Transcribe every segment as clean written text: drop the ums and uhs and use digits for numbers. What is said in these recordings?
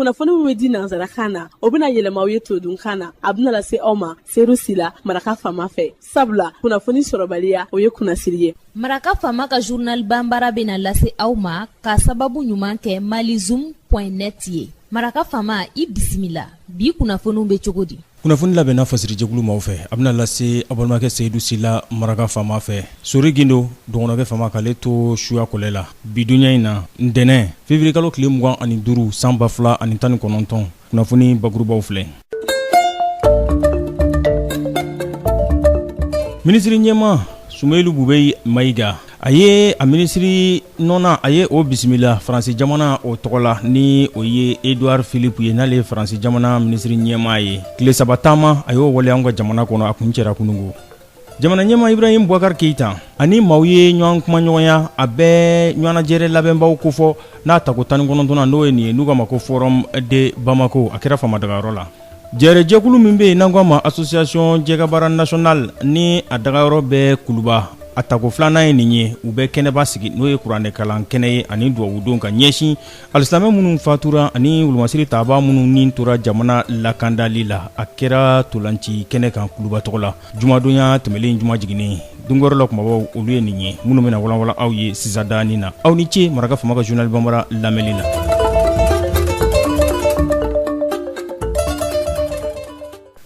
Kunnafoni min bɛ di nansarakan na, o bɛna yɛlɛma aw ye todunkan na. A bɛna lase aw ma Seyidu Sila, Maraka Faama fɛ. Sabula kunnafoni sɔrɔbaliya, o ye kunnasiri ye. Maraka Faama ka journal banbara bɛna lase aw ma ka sababu ɲuman kɛ malizoom point net ye. Maraka Faama, i bisimila. Bi kunnafoniw bɛ cogo di? Kunnafoni labɛnna fasirijɛkulu maaw fɛ, a bɛna lase aw balimakɛ Seyidu Sila, Maraka Faama fɛ. Sori Gindo dɔgɔnɔkɛ faama k'ale to suya kɔlɛ la bi donya in na, ntɛnɛn février kalo tile 25 san 2019. Kunnafoni bakurubaw filɛ. Minisiri ɲɛmaa Sumeyilu Bubɛyi Mayiga, a ye a minisiri nɔna, a ye o bisimila Faransi jamana o tɔgɔ la, ni o ye Edouard Philippe ye, n'ale ye Faransi jamana minisiri ɲɛmaa ye. Tile saba taama, a y'o waleya an ka jamana kɔnɔ, a kuncɛra kunungo. Jamana ɲɛmaa Ibrahim Boubacar Keita ani maaw ye ɲɔgɔn kumaɲɔgɔnya, a bɛ ɲɔgɔnnajɛrɛ labɛnbaw kofɔ n'a tako 19nan, n'o ye nin ye, n'u k'a ma ko Forum de Bamako. A kɛra faama dagayɔrɔ la. Jɛrɛjɛkulu min bɛ yen n'an k'a ma Association Jɛkabaara Nationale, ni a dagayɔrɔ bɛ Kuluba, a tako filanan ye nin ye. U bɛ kɛnɛba sigi, n'o ye kuranɛkalan kɛnɛ ye ani dugawudon ka ɲɛsin alisilamɛ minnu fatura ani wolomasiri taabaa minnu ni tora jamana lakandali la. A kɛra ntolanci kɛnɛ kan Kuluba tɔgɔ la jumadonya tɛmɛlen, juma jiginnen. Dunkɔrɔ la kumabaw, olu ye nin ye minnu bɛna walanwalan aw ye sisan daanin na. Aw ni ce Maraka Faama ka journal banbara lamɛnni la.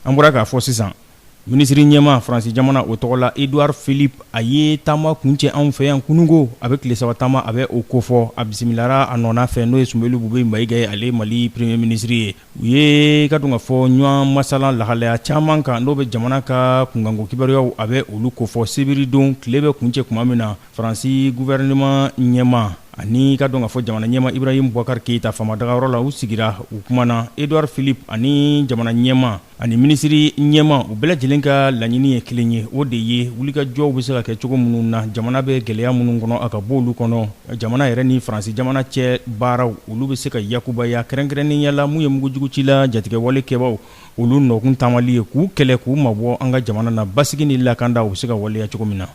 An bɔra k'a fɔ sisan, minisiri ɲɛmaa Faransi jamana o tɔgɔ la, Edouard Philippe, a ye taama kuncɛ anw fɛ yan kunungo. A bɛ tile saba taama, a bɛ o kofɔ. A bisimilara a nɔna fɛ, n'o ye Sumeyilu Bubɛyi Mayiga ye, ale Mali premier ministre ye. U ye ka dɔn ka fɔ ɲɔgɔn masala lahalaya caman kan, n'o bɛ jamana ka kunkanko kibaruyaw, a bɛ olu kofɔ. Sibiridon tile bɛ kuncɛ tuma min na, Faransi gouvernement ɲɛmaa ani ka dɔn ka fɔ jamana ɲɛmaa Ibrahim Boubacar Keita, faama dagayɔrɔ la, u sigira, u kumana. Edouard Philippe ani jamana ɲɛmaa ani minisiri ɲɛmaa, u bɛɛ lajɛlen ka laɲini ye kelen ye, o de ye wulikajɔw bɛ se ka kɛ cogo minnu na, jamana bɛ gɛlɛya minnu kɔnɔ, a ka bɔ olu kɔnɔ. Jamana yɛrɛ ni Faransi jamana cɛ baaraw, olu bɛ se ka yakubaya, kɛrɛnkɛrɛnnenya la mun ye mugujugucila jatigɛwale kɛbaw, olu nɔkun taamali ye, k'u kɛlɛ, k'u mabɔ an ka jamana na, basigi ni lakanda u bɛ se ka waleya cogo min na.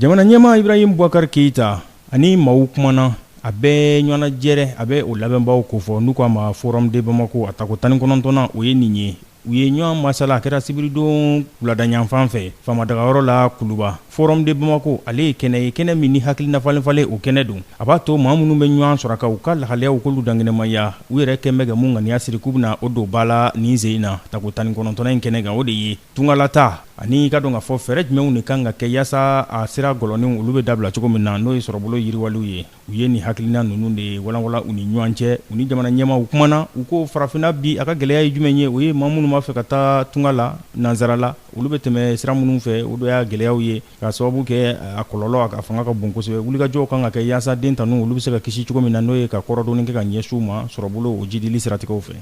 Jamana ɲɛmaa Ibrahim Boubacar Keita ani maaw kumana. A bɛ ɲɔgɔnnajɛrɛ, a bɛ o labɛnbaw kofɔ, n'u k'a ma Forum de Bamako, a tako 19nan, o ye nin ye. U ye ɲɔgɔn masala, a kɛra sibiridon wuladayanfan fɛ faama dagayɔrɔ la Kuluba. Forum de Bamako, ale ye kɛnɛ ye, kɛnɛ min ni hakilina falenfalen o kɛnɛ don. A b'a to maa minnu bɛ ɲɔgɔn sɔrɔ ka u ka lahalayaw k'olu dankɛnɛmaya, u yɛrɛ kɛn bɛ ka mun ŋaniya siri k'u bɛna o don ba la nin sen in na, tako 19nan in kɛnɛ kan, o de ye tungalata ani ka dɔn ka fɔ fɛɛrɛ jumɛnw de kan ka kɛ yaasa a sira gɔlɔninw olu bɛ dabila cogo min na, n'o ye sɔrɔbolo yiriwaliw ye. U ye nin hakilina ninnu de walanwalan u ni ɲɔgɔn cɛ. U ni jamana ɲɛmaaw kumana. U ko farafinna bi, a ka gɛlɛya ye jumɛn ye? O ye maa minnu b'a fɛ ka taa tunga la nansara la, olu bɛ tɛmɛ sira minnu fɛ, o de y'a gɛlɛyaw ye, k'a sababu kɛ a kɔlɔlɔ, a ka fanga ka bon kosɛbɛ. Wulikajɔw kan ka kɛ yaasa den tanu olu bɛ se ka kisi cogo min na, n'o ye ka kɔrɔdonni kɛ ka ɲɛsin u ma sɔrɔbolo o jidili siratigɛw fɛ.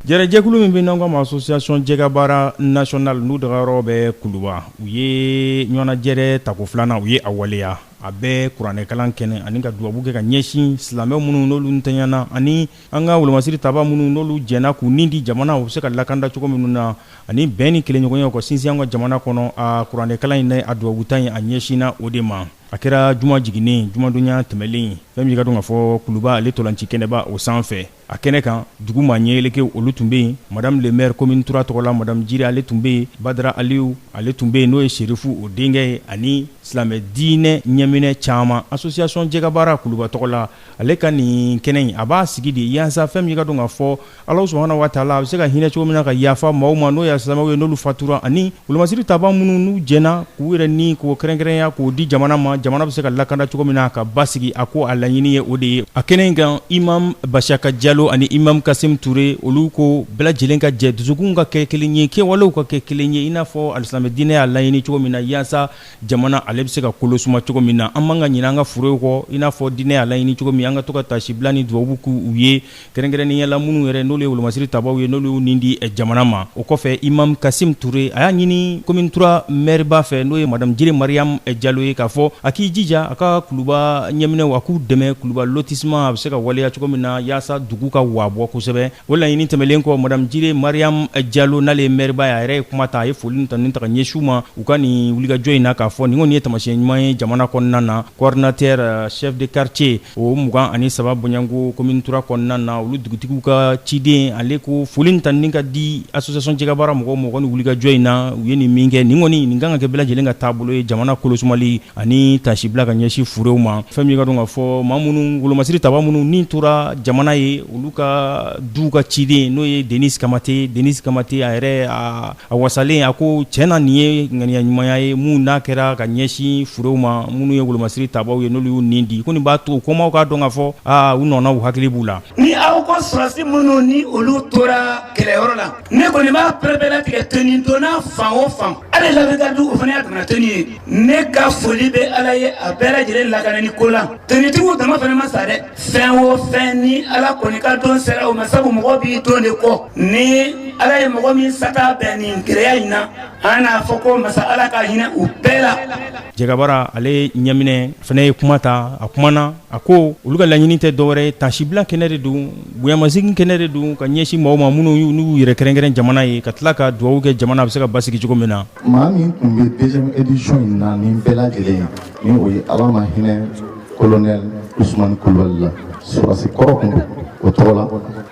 Jɛrɛjɛkulu min bɛ n'an k'a ma Association Jɛkabaara Nationale, n'u dagayɔrɔ bɛ Kuluba, u ye ɲɔgɔnnajɛrɛ tako filanan, u ye a waleya. A bɛ kuranɛkalan kɛnɛ ani ka dubabu kɛ ka ɲɛsin silamɛ minnu n'olu ntanyana, ani an ka wolomasiri taba minnu n'olu jɛnna k'u ni di jamana u bɛ se ka lakanda cogo minnu na, ani bɛn ni kelenɲɔgɔnya ka sinsin an ka jamana kɔnɔ. A kuranɛkalan in, a dubabuta in, a ɲɛsinna o de ma. A kɛra juma jiginnen, jumadonya tɛmɛlen, fɛn min ka dɔn ka fɔ Kuluba ale ntolanci kɛnɛba o sanfɛ. A kɛnɛ kan, dugu maa ɲɛyɛlɛkew olu tun bɛ yen. Madame le maire commune trois tɔgɔ la, madame Jire, ale tun bɛ yen. Badara Aliyu, ale tun bɛ yen, n'o ye Serifu o denkɛ ye, ani silamɛ diinɛ ɲɛminɛ caman. Association Jɛkabaara Kuluba tɔgɔ la, ale ka nin kɛnɛ in, a b'a sigi de yaasa fɛn min ka dɔn ka fɔ Ala subahana wa taala a bɛ se ka hinɛ cogo min na ka yafa maaw ma, n'o ye silamɛw ye, n'olu fatura, ani wolomasiri taba minnu n'u jɛnna k'u yɛrɛ ni k'o kɛrɛnkɛrɛnya k'o di jamana ma, jamana bɛ se ka lakanda cogo min na ka basigi. A ko a laɲini ye o de ye. A kɛnɛ in kan, imam Basiaka Jalo ani imam Kasim Ture, olu ko bɛɛ lajɛlen ka jɛ, dusukun ka kɛ kelen ye, kɛwalew ka kɛ kelen ye, i n'a fɔ alisilamɛ diinɛ y'a laɲini cogo min na, yaasa jamana ale bɛ se ka kolo suma cogo min na. An man ka ɲinɛ an ka furew kɔ, i n'a fɔ diinɛ y'a laɲini cogo min, an ka to ka taasibila ni dubabu k'u ye, kɛrɛnkɛrɛnnenya la minnu yɛrɛ n'olu ye wolomasiri tabaw ye, n'olu y'u ni di jamana ma. O kɔfɛ, imam Kasim Ture, a y'a ɲini commune trois maire ba fɛ, n'o ye madame Jire Mariam Jalo ye, k'a fɔ a a k'i jija a ka kuluba ɲɛminɛw a k'u dɛmɛ kuluba lotissement a bɛ se ka waleya cogo min na yaasa dugu ka waa bɔ kosɛbɛ. O laɲini tɛmɛlen kɔ, madame Jire Mariam Jalo, n'ale ye mɛriba ye, a yɛrɛ ye kuma ta, a ye foli ni tanuni ta ka ɲɛsin u ma u ka nin wulikajɔ in na, k'a fɔ nin kɔni ye taamasiyɛn ɲuman ye jamana kɔnɔna na. Coordinateur chef de quartier o 23 bɔɲɔgɔnko commune 3 kɔnɔna na, olu dugutigiw ka ciden, ale ko foli ni tanuni ka di association jɛkabaara mɔgɔw ma u ka nin wulikajɔ in na. U ye nin min kɛ, nin kɔni nin kan ka kɛ bɛɛ lajɛlen ka taabolo ye jamana kolosumali ani tasibila ka ɲɛsin furew ma. Fɛn min ka dɔn ka fɔ, maa minnu wolomasiri taba minnu ni tora jamana ye, olu ka duw ka ciden, n'o ye Denis Kamate. Denis Kamate, a yɛrɛ a wasalen, a ko cɛn na nin ye ŋaniya ɲumanya ye mun n'a kɛra ka ɲɛsin furew ma minnu ye wolomasiri tabaw ye, n'olu y'u nin di, ko nin b'a to kɔmaw k'a dɔn ka fɔ aa u nɔna, u hakili b'u la. Ni aw ko sɔrɔdasi minnu ni olu tora kɛlɛyɔrɔ la, ne kɔni b'a pereperelatigɛ tenue donna fan o fan, hali la garde o fana y'a damana tenue ye. Ne ka foli bɛ Ala ye a bɛɛ lajɛlen lakanani ko la. Tenitigiw dama fana ma sa dɛ, fɛn o fɛn ni Ala kɔni ka don sera o ma, sabu mɔgɔ b'i don de kɔ. Ni Ala ye mɔgɔ min sata bɛn nin gɛlɛya in na, an n'a fɔ ko masa Ala ka hinɛ u bɛɛ la. Jɛkabaara ale ɲɛminɛ fana ye kuma ta, a kumana, a ko olu ka laɲini tɛ dɔwɛrɛ ye, tasibila kɛnɛ de don, bonyamasegin kɛnɛ de don ka ɲɛsin maaw ma minnu n'u yɛrɛ kɛrɛnkɛrɛn jamana ye, ka tila ka dugawu kɛ jamana bɛ se ka basigi cogo min na. Maa min tun bɛ deuxième édition in na ni bɛɛ lajɛlen ye, ni o ye Ala ma hinɛ colonel Usumani Kulubali la, sɔrɔdasi kɔrɔ tun don o tɔgɔ la,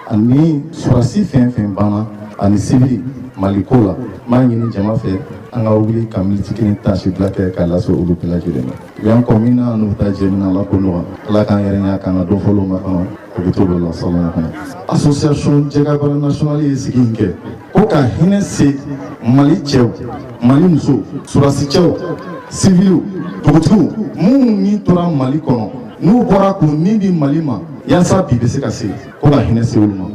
ani sɔrɔdasi fɛn fɛn banna ani civil Mali ko la, n b'a ɲini jama fɛ an ka wuli ka miniti kelen tasibila kɛ k'a lase olu bɛɛ lajɛlen ma. U y'an kɔ min na n'u taa jɛ min na, Ala k'o nɔgɔya. Ala k'an yɛrɛ ɲɛ k'an ka dɔ fɔlenw makɔnɔ o bɛ to la salon kɔnɔ. Association Jɛkabaara nationale ye sigi in kɛ ko ka hinɛ se Mali cɛw, Mali musow, sɔrɔdasi cɛw, civiliw, dugutigiw minnu ni tora Mali kɔnɔ, n'u bɔra k'u ni di Mali ma yaasa bi bɛ se ka se, ko ka hinɛ se olu ma,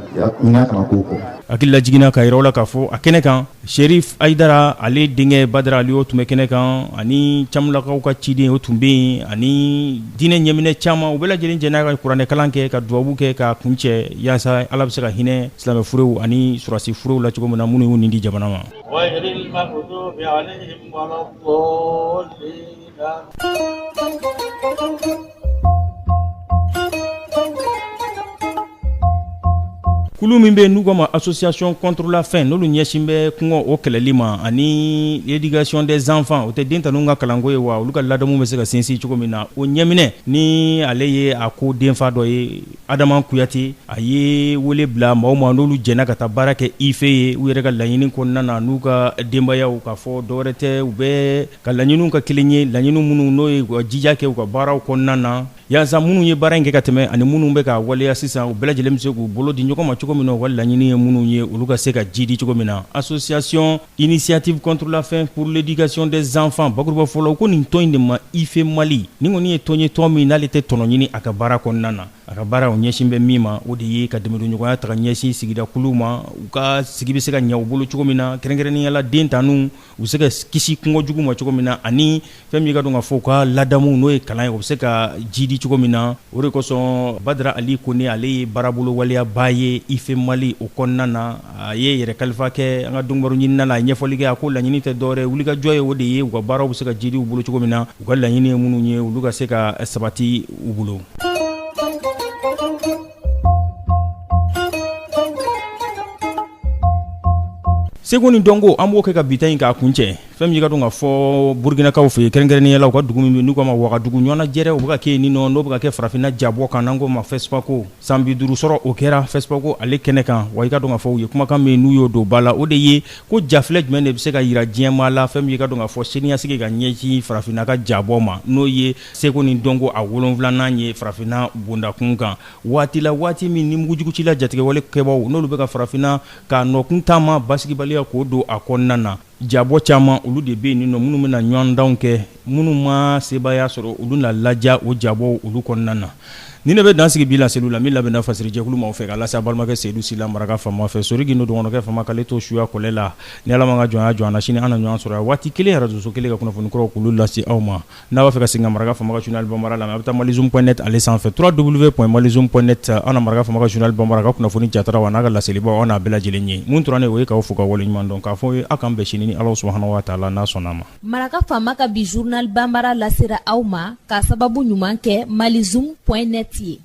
ɲinɛ kana k'o kɔ. Hakili lajiginna ka yira aw la k'a fɔ a kɛnɛ kan, Sherif Hayidara ale denkɛ Badara Ali, o tun bɛ kɛnɛ kan, ani Camulakaw ka ciden o tun bɛ yen, ani diinɛ ɲɛminɛ caman. U bɛɛ lajɛlen jɛnna ka kuranɛkalan kɛ, ka dubabu kɛ ka kuncɛ, yaasa Ala bɛ se ka hinɛ silamɛ furew ani sɔrɔdasi furew la cogo min na, minnu y'u ni di jamana ma. Kulu min bɛ n'u k'a ma association contre la faim, n'olu ɲɛsin bɛ kɔngɔ o kɛlɛli ma ani l'éducation des enfants, o tɛ den tanw ka kalanko ye wa, olu ka ladamu bɛ se ka sinsin cogo min na, o ɲɛminɛ ni ale ye a ko denfa dɔ ye, Adama Kuyate, a ye wele bila maaw ma n'olu jɛnna ka taa baara kɛ IFE ye u yɛrɛ ka laɲini kɔnɔna na n'u ka denbayaw, k'a fɔ dɔwɛrɛ tɛ, u bɛ ka laɲiniw ka kelen ye, laɲini minnu n'o ye u ka jija kɛ u ka baaraw kɔnɔna na, yaasa minnu ye baara in kɛ ka tɛmɛ ani minnu bɛ ka waleya sisan, u bɛɛ lajɛlen bɛ se k'u bolo di ɲɔgɔn ma cogo min na, u ka laɲini ye minnu ye, olu ka se ka jidi cogo min na. Association initiative contre la faim pour l'éducation des enfants, bakuruba fɔlɔ, u ko nin tɔn in de ma IFE Mali. Nin kɔni ye tɔn ye, tɔn min n'ale tɛ tɔnɔ ɲini a ka baara kɔnɔna na. A ka baara o ɲɛsin bɛ min ma, o de ye ka dɛmɛdonɲɔgɔnya ta ka ɲɛsin sigidakuluw ma, u ka sigi bɛ se ka ɲɛ u bolo cogo min na, kɛrɛnkɛrɛnnenya la den tanw u bɛ se ka kisi kɔngɔ jugu ma cogo min na, ani fɛn min ka dɔn ka fɔ u ka ladamu n'o ye kalan ye, o bɛ se ka jidi cogo min na. O de kosɔn Badara Ali Kone, ale ye baarabolo waleyaba ye IFE Mali o kɔnɔna na, a ye yɛrɛ kalifa kɛ an ka donkibaru ɲinina la, a ye ɲɛfɔli kɛ. A ko laɲini tɛ dɔwɛrɛ, wulikajɔ ye, o de ye u ka baaraw bɛ se ka jidi u bolo cogo min na, u ka laɲini ye minnu ye, olu ka se ka sabati u bolo. Seko ni dɔnko, an b'o kɛ ka bi ta in k'a kuncɛ. Fɛn min ka dɔn ka fɔ, Burukinakaw fɛ yen, kɛrɛnkɛrɛnnenya la u ka dugu min n'u k'a ma Wagadugu, ɲɔgɔnnajɛrɛ o bɛ ka kɛ yen nɔ, n'o bɛ ka kɛ farafinna jabɔ kan, n'an k'o ma FESPACO. San 50 sɔrɔ o kɛra FESPACO ale kɛnɛ kan. Wa i ka dɔn ka fɔ u ye kumakan min n'u y'o don ba la, o de ye ko jafilɛ jumɛn de bɛ se ka yira diɲɛmaa la, fɛn min ka dɔn ka fɔ siniɲɛsigi ka ɲɛsin farafinna ka jabɔ ma, n'o ye seko ni dɔnko a 7nan ye farafinna bondakun kan, waati la waati min ni mugujugucila jatigɛwale kɛbaw n'olu bɛ ka farafinna ka nɔkun taama basigibaliya k'o don a kɔnɔna na. Jabɔ caman olu de bɛ yen nɔ minnu bɛna ɲɔgɔndanw kɛ, minnu ma sebaaya sɔrɔ olu na laja o jabɔw olu kɔnɔna na. Nin de bɛ dan sigi bi laseliw la min labɛnna fasirijɛkulu maaw fɛ ka lase a balimakɛ Seyidu Sila maraka faama fɛ Sori Gindo dɔgɔnɔkɛ faama k'ale to suya kɔlɛ la ni Ala m'an ka jɔnya jɔ an na sini an na ɲɔgɔn sɔrɔ yan waati kelen radio so kelen ka kunnafoni kuraw k'olu lase aw ma n'a b'a fɛ ka segin ka maraka faama ka journal bambara lamɛn a bɛ taa malizoom point net ale sanfɛ www.malizoom point net an na maraka faama ka journal bambara ka kunnafoni jataraw an'a ka laselibaw aw n'a bɛɛ lajɛlen ye mun tora ne o ye k'aw fo ka waleɲuman dɔn k'a fɔ aw ye aw k'an bɛn sini ni Alahu subahana wa taala n'a sɔnna a ma. Maraka faama ka bi journal bambara lasera aw ma k'a sababu ɲuman kɛ malizoom point net ye.